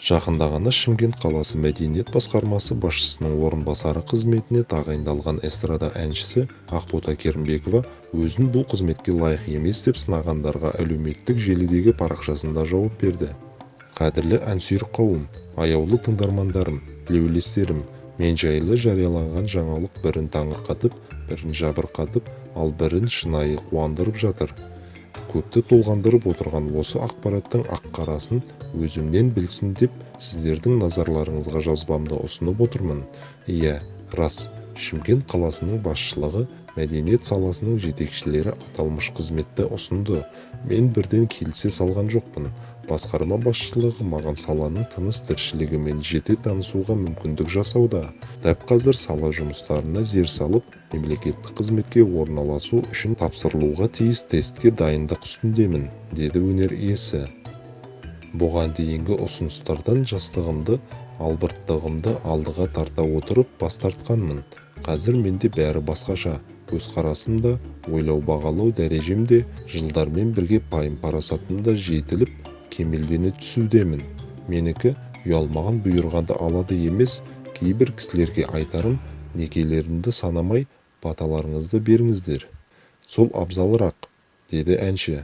Жақында ғана Шымкент қаласы мәдениет басқармасы басшысының орынбасары қызметіне тағайындалған эстрада әншісі Ақбота Керімбекова өзін бұл қызметке лайық емес деп сынағандарға әлеуметтік желідегі парақшасында жауап берді. Қадірлі әнсүйер қауым, аяулы тыңдармандарым, тілеулестерім, мен жайлы жарияланған жаңалық бірін таңырқатып, бірін жабырқатып, ал бірін шынайы қуандырып жатыр. Көпті толғандырып отырған осы ақпараттың ақ-қарасын өзімнен білсін деп сіздердің назарларыңызға жазбамды ұсынып отырмын. Иә, рас, Шымкент қаласының басшылығы, мәдениет саласының жетекшілері аталмыш қызметті ұсынды. Мен бірден келісе салған жоқпын. Басқарма басшылығы маған саланың тыныс-тіршілігімен жете танысуға мүмкіндік жасауда. Дәп қазір сала жұмыстарына зер салып, мемлекеттік қызметке орналасу үшін тапсырылуға тиіс тестке дайындық үстіндемін, деді өнер иесі. Бұған дейінгі ұсыныстардан жастығымды, албырттығымды алдыға тарта отырып бас тартқанмын. Қазір менде бәрі басқаша. Көзқарасым да, ойлау-бағалау дәрежем де, жылдармен бірге пайым-парасатым да жетіліп, кемелдене түсудемін. Менікі ұялмаған бұйырғанды алады емес, кейбір кісілерге айтарым, некелеріңді санамай, баталарыңызды беріңіздер. Сол абзалырақ, деді әнші.